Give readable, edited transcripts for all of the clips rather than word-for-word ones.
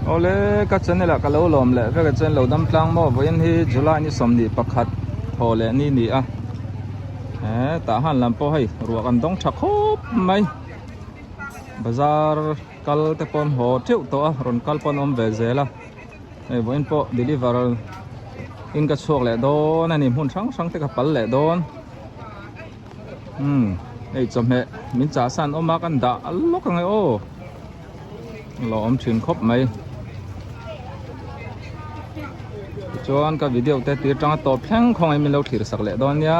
Awle ka channel ah ka lo lawm leh vek a chuan lo dam tlang maw vawiin hi July ni 21 thaw leh ni ni a he tah han lam pawh hei ruah kan dawng tha khawp mai bazar kal te pawh an haw teuh tawh a rawn kal pawh an awm ve zel a hei vawiin pawh deliver in ka chhuak leh dawn a ni hmun hrang hrang te ka pal leh dawn. Umm hei chawhmeh min chah san awm a kan dah lawk ang e aw lo awm thin khawp mai tichuan ka video te tir tanga tawp thleng khawngaih min lo thlir sak leh dawn nia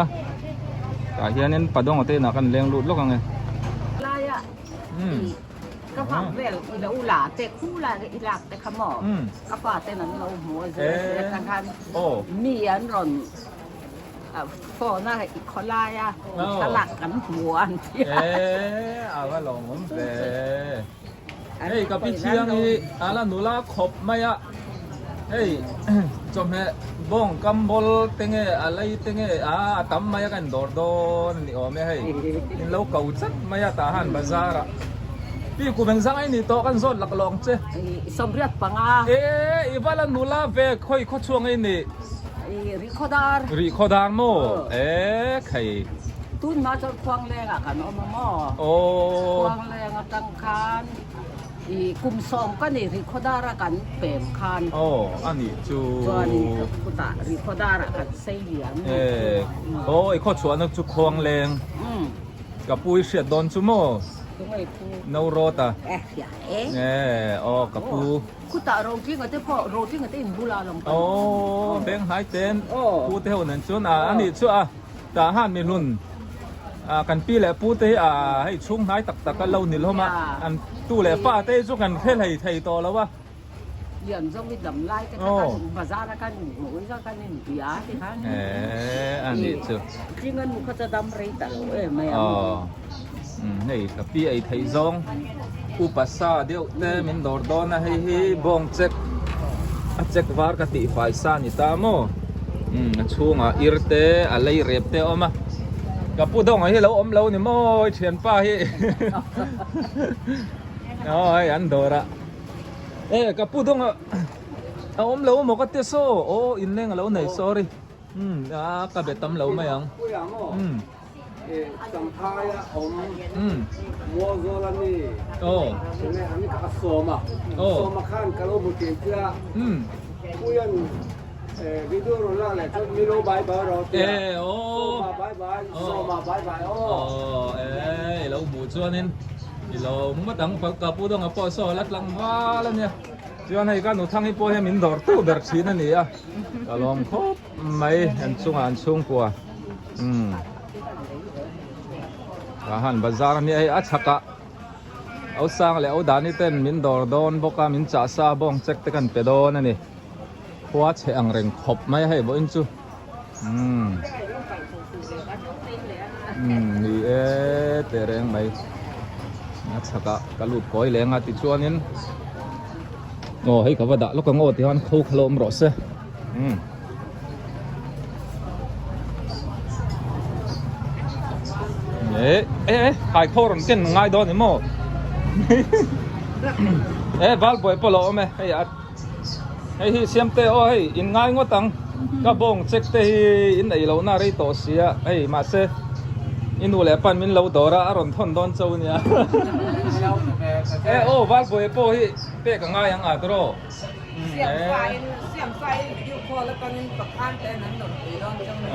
tah hianin padawng te inah kan leng lut lawk ang e umm ka vang vel i lo la te khu la i lak te kha maw ka pa ten an lo hmu a zir a khan mi an rawn Phone a i khaw lai a thlalak kan hmu a an ti a. E a va lawm awm ve. Hei ka pi thiang hi a la nula khawp mai a. Hei chawhmeh bawng kam bawl te nge a lei te nge a a tam mai a kan dawr dawn a ni awm e hei. In lo ko chat mai a tah han bazar ah. Pi kum engzang ai ni tawh kan zawt lak lawng che. 25. E i va la nula ve khawi khawchhuang ei ni. Rihkhawdar. Rihkhawdar maw? E khai. Tun hma chuan Khuanglengah kan awm a maw? Aw. Khuangleng atang khan i kum sawm ka ni Rihkhawdara kan pem khan. Aw a nih chu. Chuanin khutah Rihkhawdarah kan sei lian. E aw i khawchhuahna chu Khuangleng. Ka pu i hriat dawn chu maw? Tunge pu? No rawt a. E hria e. E aw ka pu. Khutah Rotlinga te pawh Rotlinga te inbula lawm kan Aw beng hnai ten pu te ho nen chuan a ani chu a tah han mi hlun a kan pi leh pu te hi a hei chhung hnai tak tak a lo ni hlawm a an tu leh fa te hi chu kan hre hlei thei tawh lo a. Lian zawng i dam lai te kha kan bazar a kan inhmuh i kan inbia ti khan e ani chu. Tlinga nu kha chu a dam rei ta lo em mai a. Hei ka pi ei theih zawng upa sa deuh te min dawr dawn a hei hi bawng chek a chek var ka tih fai sa ni ta maw a chhungah ir te a lei rep te a awm a ka pu dawng hi lo awm lo ni maw i thianpa hi aw hei an dawr a e ka pu dawng a awm lo maw ka ti saw aw inleng a lo nei sorry a ka be tam lo mai ang. Champhai a awm Mualzawl a ni enge an ka a sawm a sawm a khan ka lo hmu thei che a Puia'n video rawn lak leh chuan mi lo bye bye rawh tia sawma bye bye sawma bye bye aw e i lo hmuh chuanin i lo hmu dang ka pu danga pawh saw la tlangval a nia chuan hei ka nuthang hi pawh hian min dawr tu ber thin a ni a ka lawm khawp mai an chungah an chhungkua. Umm tah han bazar ania hei a chhakah au sang leh au dani ten min dawr dawn bawk a min chah sa bawng check te kan pe dawn a ni khua chhe ang reng khawp mai a hei vawiin chu umm umm ni e teh reng mai a chhakah ka lut kawi leng a tichuanin aw hei ka va dah lawk ang aw tihian kho kha lo awm rawh se umm. E e hai kho rawn ken ngai dawn ni maw e val buai pawh lo awm e hei a hei hi siam te aw hei in ngai ngawt ang ka bawng check te hi in ei lo na rei tawh sia hei mahse i nu leh pan min lo dawr a a rawn thawn dawn cho nia e aw val buai pawh hi pek a ngai ang a tawh.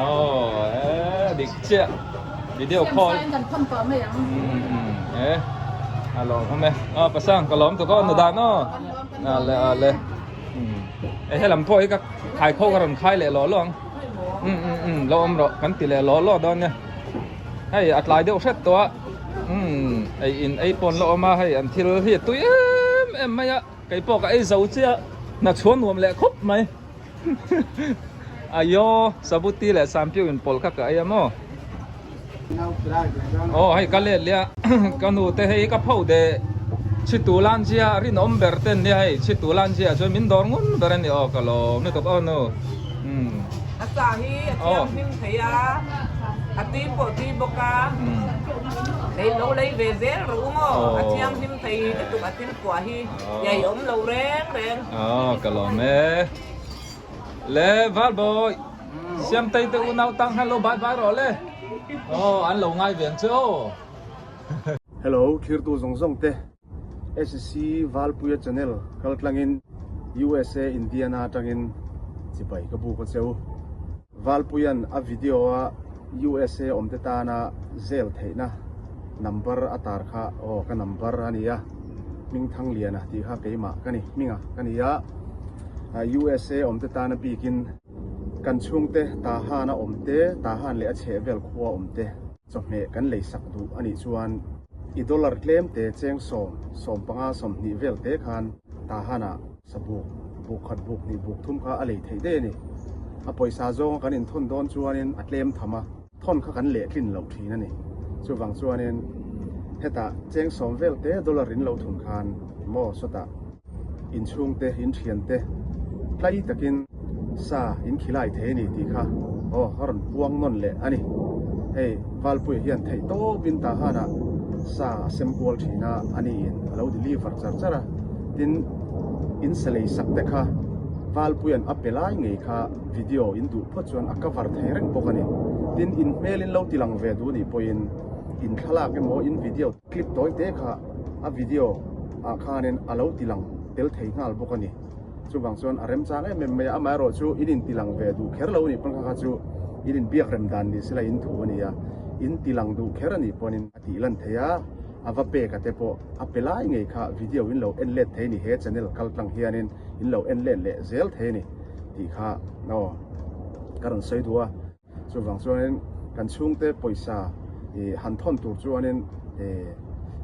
Aw dik chiah video call e a lawm awm e aw pasang ka lawm tuk aw nu dan aw ale ale e helam pawh hi ka khai kho ka rawn khai leh lawh lawh ang um um um lo awm rawh kan ti leh lawh lawh dawn nia hei a tlai deuh hret tawh a um ei in ei pawn la awm a hei an thil hi a tui em em mai a. Kei pawh ka ei zo chiah hna chhuan nuam leh khawp mai Ayo sabuti leh sampiu in pawlh kha ka ei a maw Aw hei ka let leh a ka nu te hei ka pho de chhitu lan zia rinawm ber te an nia hei chhitu lan zia chuan min dawr ngun ber a ni aw ka lawm lutuk aw nu A sa hi a thianghlim thei a. A tui pawh tui bawk a, lei lo lei ve zel rawh u maw, a thianghlim thei lutuk a thil kuah hi iai awm lo reng reng. Aw ka lawm e. Le Valbawi, Siamtei te unau tang khan lo bye bye rawh le. Aw an lo ngai ve ang che aw. Hello, thirtu zawng zawng te. SC Valpuia channel kaltlangin USA Indiana atangin chibai ka buk a cheu. Valpuia'n a video a USA awmte tana zel theihna number a tar kha aw ka number a nia, Hmingthangliana tih kha keimah ka ni, hminga ka ni a, USA awmte tana bikin kan chhungte Tahan a awmte, Tahan leh a chhehvel khua awmte. Chawhmeh kan lei sak duh a nih chuan i dollar tlem te cheng sawm, 15, 20 vel te khan Tahan-ah sabuk, buk khat buk hnih buk thum kha a lei theih daih a ni. A pawisa zawnga kan inthawn dawn chuanin a tlem tham a, thawn kha kan lehtlin loh thin a ni. Chuvang chuanin hetah cheng sawm vel te dollar in lo thun khan maw sawtah inchhungte, inthiante tlai takin sa in khilai thei a ni tih kha aw a rawn puang nawn leh a ni. Hei Valpuia hian theih tawpin Tahanah sa a sem kual thin a, a niin a lo deliver char char a, tin in sa lei sak te kha Valpuia'n a pe lai ngei kha video in duh phawt chuan a cover thei reng bawk a ni. Tin in hmel in lo ti lang ve duh nih pawhin in thlalak emaw in video Clip tawi te kha a video ah khanin a lo ti lang tel thei nghal bawk a ni. Chuvang chuan a remchang em em mai a, amaherawh chu in in ti lang ve duh kher lo a nih pawn kha kha chu in in biak rem dan ni sela in thu a ni a, in ti lang duh kher a nih pawnin a tih lan thei a, a va pek a te pawh a pe lai ngei kha video in lo en let thei a ni, he channel kal tlang hianin in lo en let leh zel thei a ni tih kha aw ka rawn sawi duh a. Chuvang chuanin kan chhungte pawisa ih han thawn tur chuanin ih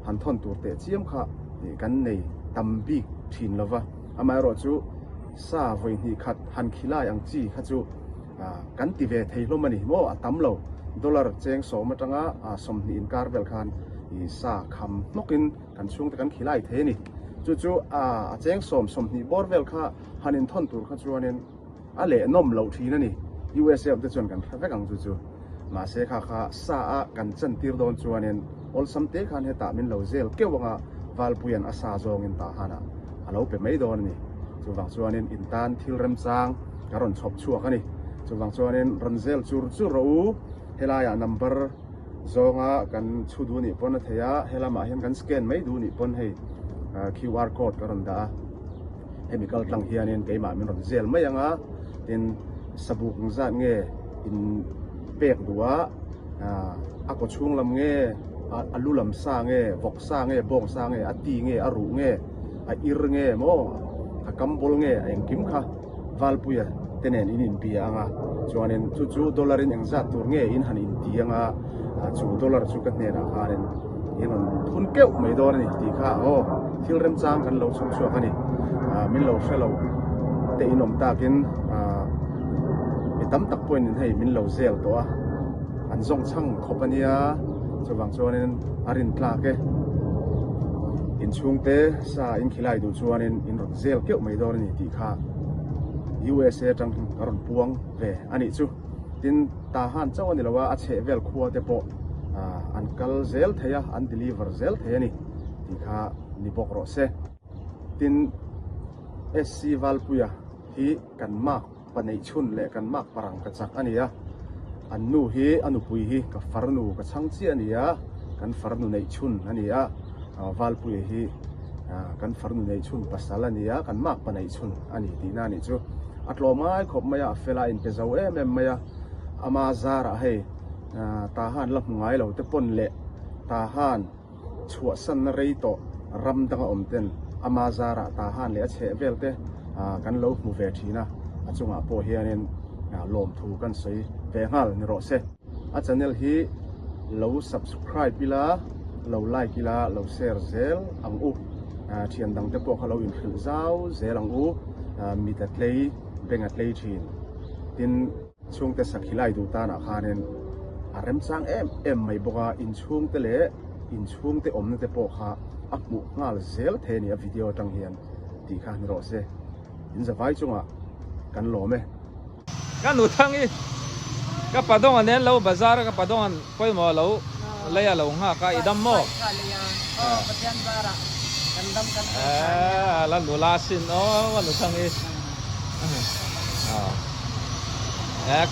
han thawn tur teh chiam kha ih kan nei tam bik thin lova, amaherawhchu sa vawi hnih khat han khilai ang chi kha chu ah kan ti ve thei hlawm a ni maw, a tam lo dollar cheng sawm atanga ah 20 inkar vel khan ih sa kham hnawkin kan chhungte kan khilai thei a ni. Chu chu ah a cheng sawm 20 bawr vel kha han inthawn tur kha chuanin. A leh nawm loh thin a ni. USA awm te chuan kan hre vek ang chu chu. Mahse kha kha sa a kan chan tir dawn chuanin awlsam te khan hetah min lo zel keuh anga Valpuia'n a sa zawngin tah hanah a lo pe mai dawn a ni. Chuvang chuanin in tan thil remchang ka rawn chhawp chhuak a ni. Chuvang chuanin rawn zel chur chur rawh u. Helaiah number zawnga kan chhu duh nih pawn a thei a, helamah hian kan scan mai duh nih pawn hei QR code ka rawn dah a. Hemi kal tlang hianin keimah min rawn zel mai ang a, tin sabuk engzat nge in pek duh a, a kaw chhung lam nge, a lu lam sa nge, vawk sa nge, bawng sa nge, a ti nge, a ruh nge, a ir nge maw, a kam bawl nge, a engkim kha Valpuia te nen in inbia ang a, chuanin chu chu dollar in engzat tur nge in han inti ang a, chu dollar chu ka hnenah khanin in rawn thun keuh mai dawn a ni tih kha aw thil remchang kan lo chhawp chhuak a ni. Min lo hre lo te in awm takin mi tam tak pawhin hei min lo zel tawh a, an zawng chhang khawp a nia, chuvang chuanin a rin tlak e. Inchhungte sa in khilai duh chuanin in rawn zel keuh mai dawn a ni tih kha USA atang ka rawn puang ve a nih chu. Tin, Tahan chauh a ni lo a, a chheh vel khua te pawh an kal zel thei a, an deliver zel thei a ni tih kha ni bawk rawh se. Tin, SC Valpuia hi kan mark paneih chhun leh kan mark parang ka chak a ni a, an nu hi a nupui hi ka farnu ka chhang chiah a ni a, kan farnu neih chhun a ni a, Valpuia hi kan farnu neih chhun pasal a ni a, kan mark paneih chhun a ni tihna a nih chu. A tlawm ngai khawp mai a, a fel a, a inpe zo em em mai a, ama zarah hei Tahan la hmu ngai lo te pawn leh Tahan chhuahsanna rei tawh ram danga awm ten ama zarah Tahan leh a chheh vel te kan lo hmu ve thin a, a chungah pawh hianin lawmthu kan sawi ve nghal ni rawh se. A channel hi lo subscribe ila, lo like ila, lo share zel ang u. Thian dang te pawh kha lo inhrilh zau zel ang u. Mit a tlei, beng a tlei thin. Tin. Chhungte sakhilai duh tanah khanin a remchang em em mai bawk a, inchhungte leh inchhungte awmna te pawh kha a hmuh nghal zel thei a ni a video atang hian tih kha ni rawh se. In zavai chungah kan lawm e. Ka nu thang i. Ka padawng an en lo bazar a ka padawng an pawimawh lo lei a lo nghak a i dam maw? Eeh la nula sin aw a nuthang i eh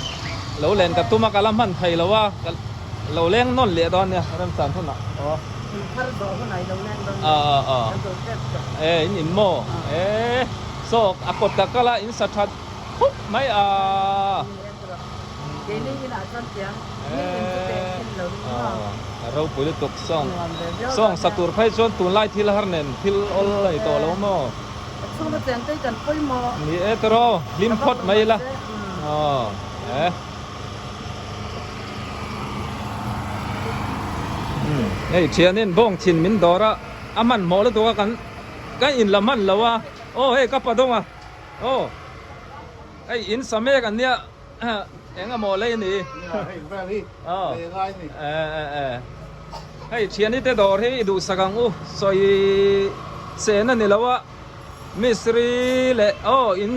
lo len ka tum a ka la hman thei lo a ka lo leng nawn leh dawn nia remchan hunah aw aw aw eh in in maw eh saw a kawt ka kal a in sa that khup mai a. Ropui lutuk sawng sawng sa tur phei chuan tunlai thil har nen thil awl a ni tawh lo maw? Ni e tawraw hlim phawt mai ila aw e. Hei thianin bawng thin min dawr a a hmanhmawh lutuk a kan kan inla hman lo a aw hei ka pa dawng a aw. Hei in sa mek an nia eng emaw lei a ni. Hei thiani te dawr hi i duhsak ang u sawi sen a ni lo a mistri leh aw in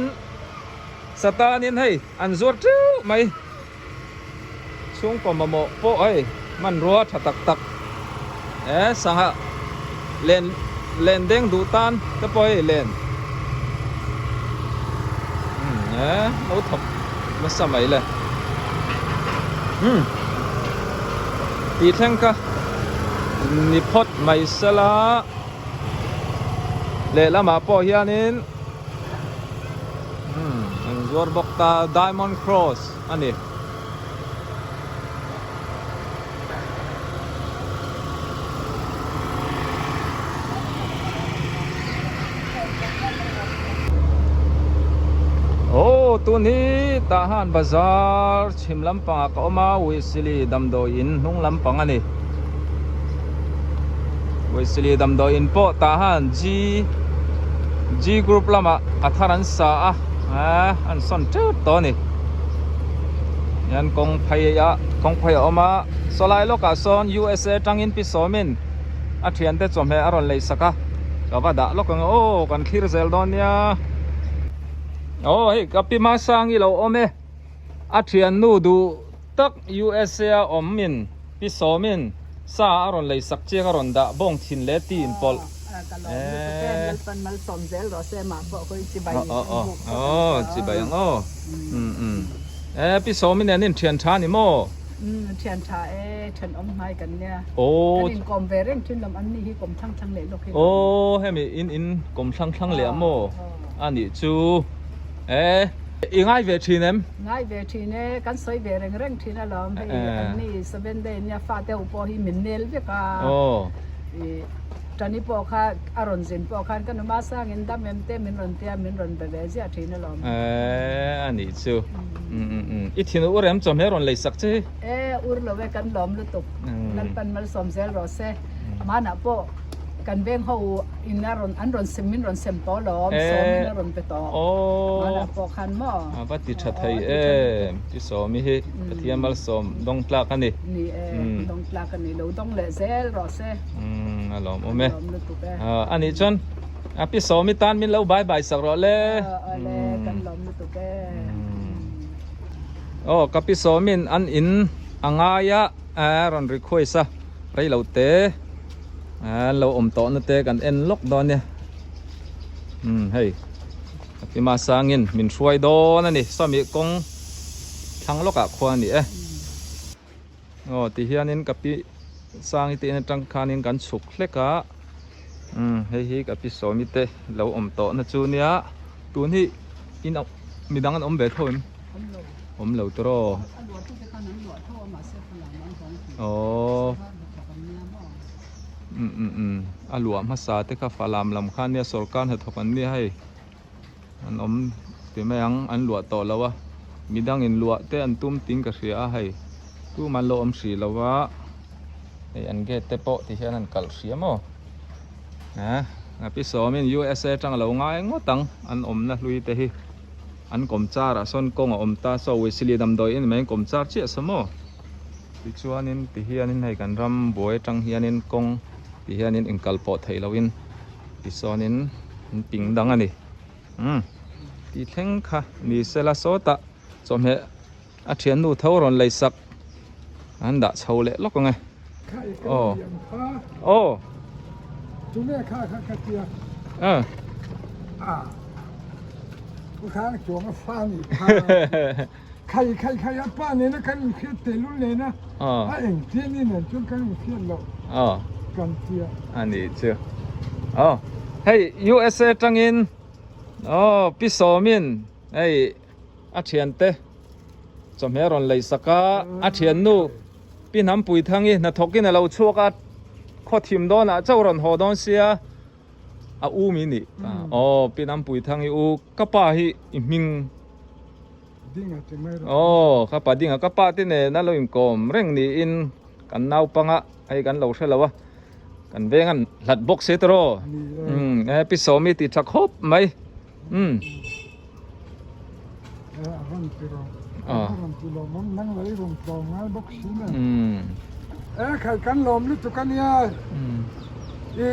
sa tanin hei an zuar teuh mai chhungkaw mamawh pawh hei hmanrua tha tak tak e sangha len len deng duh tan te pawh hei len umm e lo thawk nasa mai le umm tih thleng kha ni phawt mai sela lehlamah pawh hianin. Umm an zuar bawk ta diamond cross a ni. Aw tun hi Tahan bazar chhim lampangah ka awm a Wesley damdawi in hnung lampang a ni. Wesley damdawi in pawh Tahan G G group lamah a thar an sa a ahh an sawn teuh tawh a ni hian kawng phei a kawng phei a awm a sawlai lawkah sawn USA atangin pi sawmin a thiante chawhmeh a rawn lei sak a ka va dah lawk ang aw kan thlir zel dawn nia aw hei ka pi Masangi lo awm e a thiannu duh tak USA a awmin pi sawmin sa a rawn lei sak chiang a rawn dah bawng thin leh ti in pawlh. Eee Aw chibai ang aw umm e pi sawmi nen in thian tha ni maw? Umm thian tha e thian awm hnai kan nia aw kan in kawm ve reng thin lawm an ni hi kawm thlang thlang leh lawk hi aw hemi in in kawm thlang thlang leh a maw a nih chu e i ngai ve thin em? Ngai ve thin e kan sawi ve reng reng thin alawm hei an ni seven day nia fate ho pawh hi min nel vek a aw i Tani pawh kha a rawn zin pawh khan ka numa sangin dam em te min rawn tia min rawn be ve ziah thin alawm. Eeh a nih chu. Umm i thin ur em chawhmeh rawn lei sak che hi. Eeh ur lo e kan lawm lutuk. Lalpan malsawm zel rawh se. Hmanah pawh kan veng ho in a rawn an rawn sem min rawn sem tawh alawm sawmin a rawn pe tawh. Hmanah pawh khan maw. A va ti tha thei em ti sawmi hi Pathian malsawm dawng tlak a ni. Ni e dawng tlak a ni lo dawng leh zel rawh se. Umm a lawm awm e. A nih chuan a pi sawmi tan min lo bye bye sak rawh le. Awle kan lawm lutuk e. Aw ka pi sawmin an in a ngai a rawn request a rei lo te an lo awm tawh na te kan en lawk dawn nia. Umm hei ka pi Masangin min hruai dawn a ni sawmi kawng thlang lawkah khuan a ni e. Aw ti hianin ka pi Sangi te in atang khanin kan chhuk hlek a umm hei hi ka pi Sawmi te lo awm tawh na chu nia tun hi in midang an awm ve tho em awm lo tawh aw umm umm umm a luah hmasa te kha falam lam khan nia sawrkar hnathawk an nia hei. An awm ti mai ang, an luah tawh lo a, midang in luah te an tum ting ka hria a hei tum an lo awm hrih lo a, hei an gate te pawh ti hian an kalh hria maw eh a pi sawmin USA atang a lo ngai ngawt ang an awmna hlui te hi an kawm char ah sawn kawng a awm ta saw Wesley damdawi in mai an kawm char chiah sa maw tichuanin ti hianin hei kan ram buai atang hianin kawng ti hianin inkal pawh theih lohin. Tisawnin an ping dang a ni. Umm tih thleng kha ni sela sawtah chawhmeh A thiannu tho rawn lei sak an dah chho leh lawk ang e. Aw. Aw. Tunge kha kha ka tia. Ah. Ah. Pu khang chuang a fa ni kha. Khai khai khai a pa nena kan inhriat tehlul nena a engtin ni nen chuan kan inhriat loh kan tia. A nih chu. Aw. Hei USA tangin aw pi sawmin hei a thiante chawhmeh rawn lei sak a, a thiannu pi Hnampui Thangi hnathawkin a lo chhuak a, khaw thim dawnah chauh rawn haw dawn sia a u mi nih aw pi Hnampui Thangi u ka pa hi i hming aw ka pa dinga ka pa te nen a lo inkawm reng niin kan naupanga hei kan lo hre lo a kan veng an hlat bawk se tawh umm pi Sawmi tih tha khawp mai. Umm. Umm. E khai kan lawm lutuk a nia. Umm. I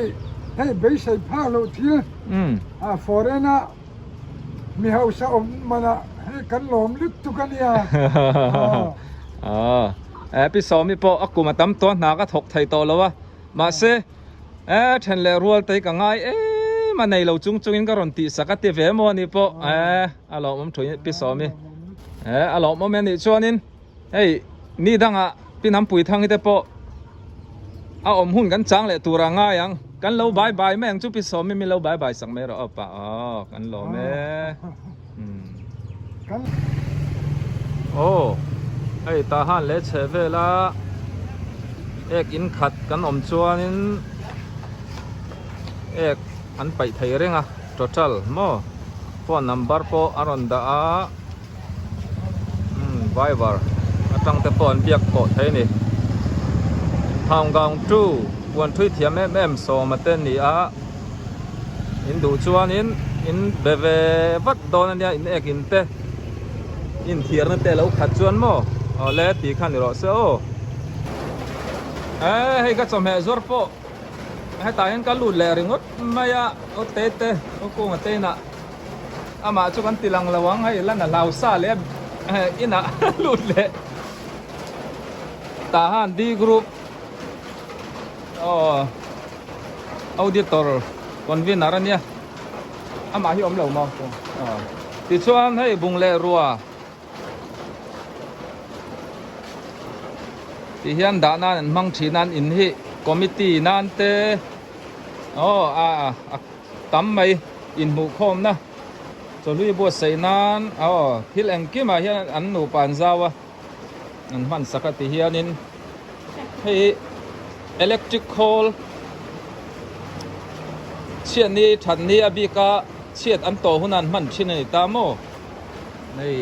hei beisei phak loh thil. Umm. A foreign a mi hausa awm mana hei kan lawm lutuk a nia. Aw. E pi Sawmi pawh a kum a tam tawh hna ka thawk thei tawh lo a. Mahse E then leh rual te hi ka ngai em a nei lo chung chungin ka rawn tih sak a ti ve maw ani pawh e a lawmawm thu pi sawmi e a lawmawm e nih chuanin hei ni dangah pi Hnampui Thangi te pawh a awm hun kan chang leh tur a ngai ang kan lo bai bai mai ang chu pi sawmi min lo bai bai sak mai rawh aw pa aw kan lawm e Aw hei tah han leh chheh vela ek in khat kan awm chuanin ek an paih thei reng a total maw phone number pawh a rawn dah a umm viber atang te pawh an biak pawh thei a ni Thaungaung two puan thui thiam em em sawma te a ni a. In duh chuanin in be ve vat dawn ania in ek in te inthiarna te lo khat chuan maw awle tih kha ni rawh se aw e hei ka chawhmeh zawr pawh hetah hian ka lut leh ringawt mai a aw te te aw kunga te inah amah chu kan ti lang lo ang hei lan a hlau sa leh inah lut leh tah han D group aw. Auditor convener a nia amah hi awm lo maw tichuan hei bung leh rua tih hian dah nan an hmang thin a an in hi committee nan te aw a a tam mai inhmuhkhawmna chawhlui buatsaih nan aw thil engkimah hian an nupa an zau a. An hman sak a ti hianin hei hi electric khawl chhiat ni that ni a bik a chhiat an tawh hunah an hman thin a ni ta maw hei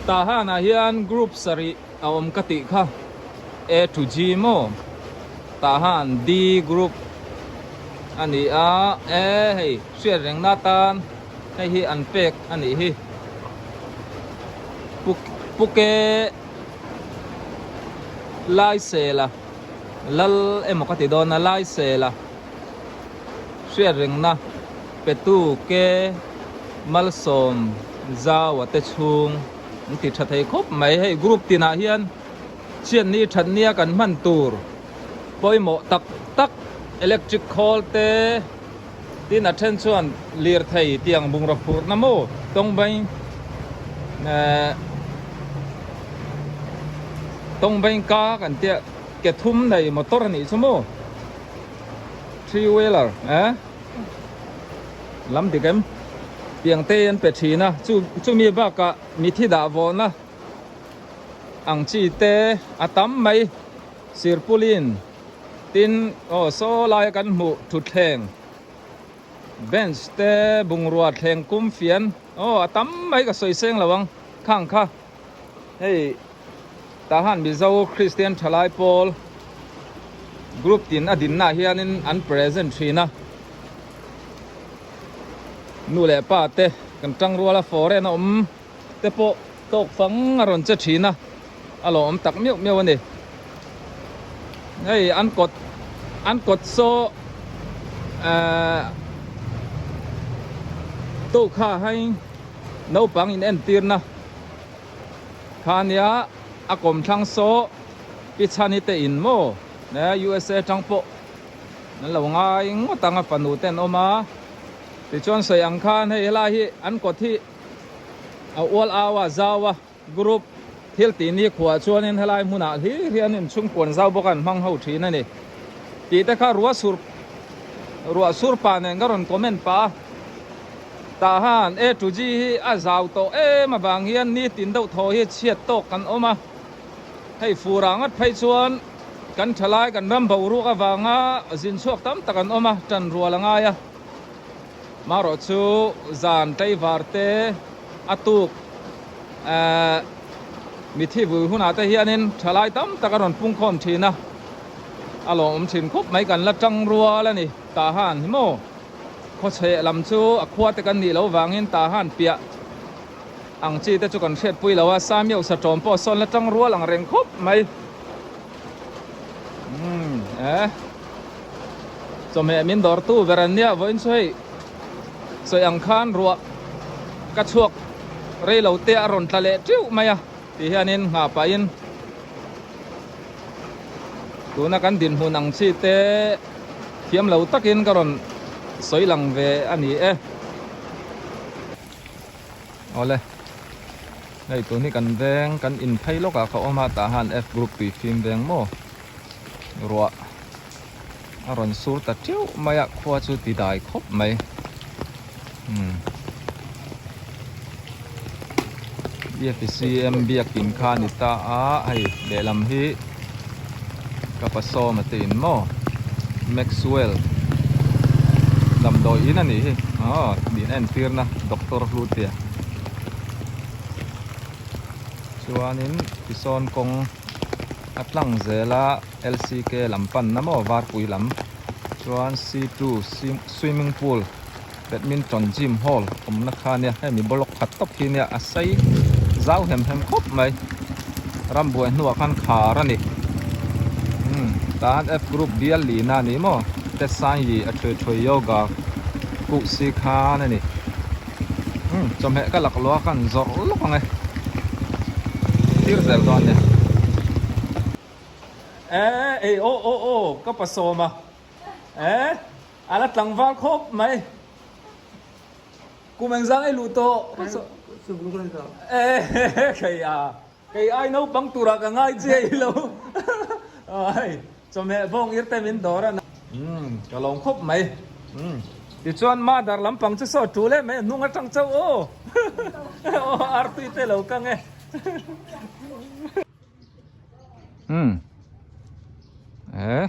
tah hanah hian group sarih a awm ka tih kha A to G maw tah han D group a ni a e hei hriat rengna atan. Hei hi an pek a nih hi. Puke Laisela lal emaw ka ti dawn a Laisela hriat rengna petu ke malsawm zaua te chhung an ti tha thei khawp mai. Hei group tinah hian chhiatni thatnia kan hman tur pawimawh tak tak electric khawl te. Tin a then chuan lirthei tiang bungraw phurhna maw tawngbain eh tawngbain ka kan tia ke thum nei motor a nih chu maw three wheeler eh lam dik em tiang te an pe thin a chu chumi bakah mithi dah vawhna ang chi te a tam mai sirpulin. Tin, aw saw laia kan hmuh thutthleng, bench te bungrua thleng kum fian, aw a tam mai ka sawi seng lo ang, khang kha hei tah han Mizo Kristian Thalai Pawl group tin a dinnaah hianin an present thin a, nu leh pa te kan tangruala foreign a awm te pawh tawk fang a rawn che thin a. A lawmawm tak miauh miauh a ni. Hei an kawt an kawt saw ehh to kha hei Naupang in entirna kha ania a kawmthlang saw pi chhani te in maw USA atang pawh an lo ngai ngawt ang a fanu te an awm a tichuan sawi ang khan hei helai hi an kawt hi a ual au a zau a group thil tih ni khuah chuanin helai hmunah hlir hian inchhungkuan zau bawk an hmang ho thin a ni tih te kha ruah sur ruah sur pah nen ka rawn comment pah a tah han A to G hi a zau tawh em avang hian nitin deuh thaw hi chhiat tawk kan awm a hei fur ah ngat phei chuan kan thalai kan ram boruak avanga zin chhuak tam tak an awm a tan rual a ngai a marawh chu zan tlaivar te a tuk ehh mithi vui hunah te hianin thalai tam tak a rawn pung khawm thin a a lawmawm thin khawp mai kan la tang rual a ni tah han hi maw khawchheh lam chu a khua te kan nih loh vangin tah han piah ang chi te chu kan hriatpui lo a Samiau satawm pawh sawn la tang rual ang reng khawp mai umm eh chawhmeh min dawr tu ber an nia vawiin chu hei sawi ang khan ruah ka chhuak rei lo te a rawn tla leh teuh mai a tih hianin nghah pahin tuna kan dinhmun ang chi te thiam lo takin ka rawn sawi lang ve a ni e. Awle hei tun hi kan veng kan in phei lawk ah ka awm a tah han F group tui fim veng maw ruah a rawn sur ta teuh mai a khua chu ti dai khawp mai umm BFCM biakin kha a ni ta a hei lehlam hi ka pasawm a te in maw Maxwell damdawi in a nih hi aw tih a entir na doctor Hlutea chuanin tisawn kawng a tlang zel a L_C_K lam panna maw varpui lam chuan C2 swimming pool badminton gym hall awmna kha ania hemi block khat tawp khi ania a sei zau hem hem khawp mai rambuai hnuah khan khar a ni umm tan F group bial lihna a ni maw Tesanyi a thui thui yoga kuh si khan a ni umm chawhmeh ka lak lua khan zawrh lawk ang e thlir zel dawn nia eh ei aw aw aw ka pasawm a eh. A la tlangval khawp mai. Kum engzang ei luh tawh. Eh kei a kei ai naupang turah ka ngai che i lo. Ai chawhmeh bawng ir te min dawr a. Umm ka lawm khawp mai. Umm tichuan mother lampang chu saw tul em mai a hnung atang chauh aw. Aw artui te lo kang e. Umm eh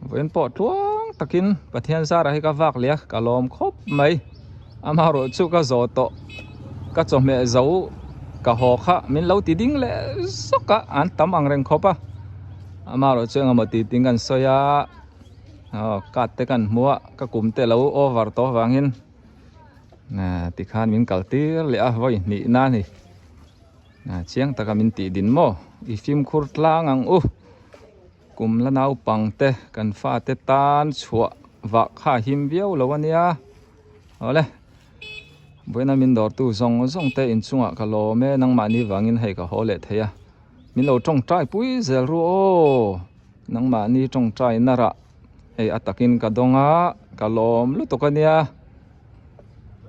vawiin pawh tluang takin Pathian zara hi ka vak leh a ka lawm khawp mai amaherawh chu ka zawh tawh ka chawhmeh zo ka haw kha min lo ti ding leh zawk a an tam ang reng khawp a amaherawh chu engemaw tih ting kan sawi a aw card te kan hmu a ka kum te lo over tawh avangin tikhan min kal tir leh a vawi hnih na a ni. Chiang taka min tih din maw? I fimkhur tlang ang u. Kum la naupang te kan fate tan chhuah vah kha a him viau lo a nia. Awle, vawiina min dawrtu zawng zawng te inchungah ka lawm e, nangmahni vangin hei ka haw leh thei a. Min lo tawngtai pui zel ru aw, nangmahni tawngtai na rah hei a takin ka dawng a, ka lawm lutuk a nia.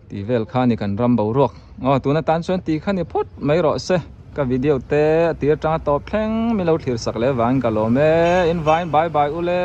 Tih vel kha ni kan ram boruak aw tuna tan chuan tih kha ni phawt mai rawh se ka video te a tir atanga tawp thleng min lo thlir sak leh vangin ka lawm e in vain bye bye ule.